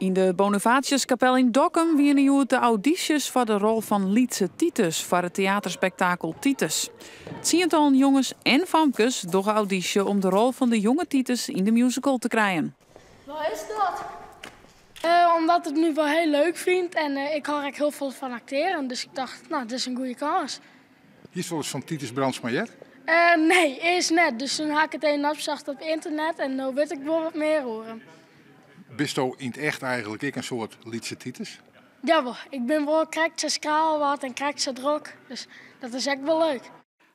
Yn de Bonifatiuskapel yn Dokkum wiene hjoed de audysjes foar de rol fan Lytse Titus foar it teaterspektakel Titus. Tsientallen jonges en famkes dogge audysje om de rol fan de jonge Titus yn de musical te krijen. Wat is dat? Omdat ik nu wel heel leuk vind en ik hou ek heel veel van acteren. Dus ik dacht, nou, dit is een goede kans. Hiest wolris fan Titus Brandsma heard? Nee, earst net. Dus toen ha ik it even opsocht op ynternet en no wit ik wol wat mear oer him. Bisto yn it echt eigentlik ek in soart lytse Titus? Jawol, ik bin wol krekt sa skraal wat en krekt sa drok. Dus dat is ek wol leuk.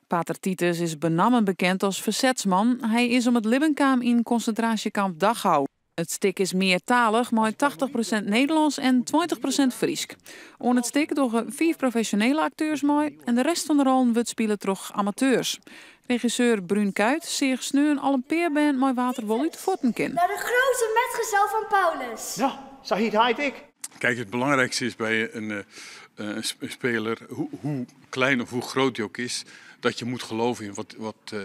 Pater Titus is benammen bekend as fersetsman. Hy is om it libben kaam yn konsintraasjekamp Dachau. It stik is meartalich mei 80% Nederlânsk en 20% Frysk. Oan it stik dogge fiif profesjonele akteurs mei en de rest fan de rollen wurdt spile troch amateurs. Regisseur Bruun Kuit seach sneon al in pear bern mei wa't er wol út de fuotten kin. Naar de grote metgezel van Paulus. No, sa hiet heit ek. Kijk, het belangrijkste is bij een speler, hoe klein of hoe groot die ook is, dat je moet geloven in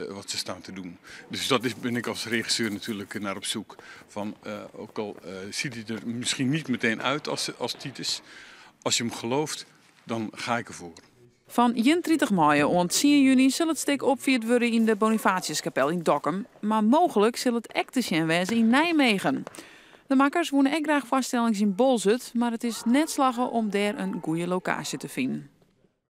wat ze staan te doen. Dus dat ben ik als regisseur natuurlijk naar op zoek. Van, ook al ziet hij er misschien niet meteen uit als Titus, als je hem gelooft, dan ga ik ervoor. Fan 31 maaie oant 10 juny sil it stik opfierd wurde yn de Bonifatiuskapel yn Dokkum, mar mooglik sil it ek te sjen wêze yn Nijmegen. De makkers woene ek graach foarstellings yn Boalsert, mar it is net slagge om dêr in goede lokaasje te finen.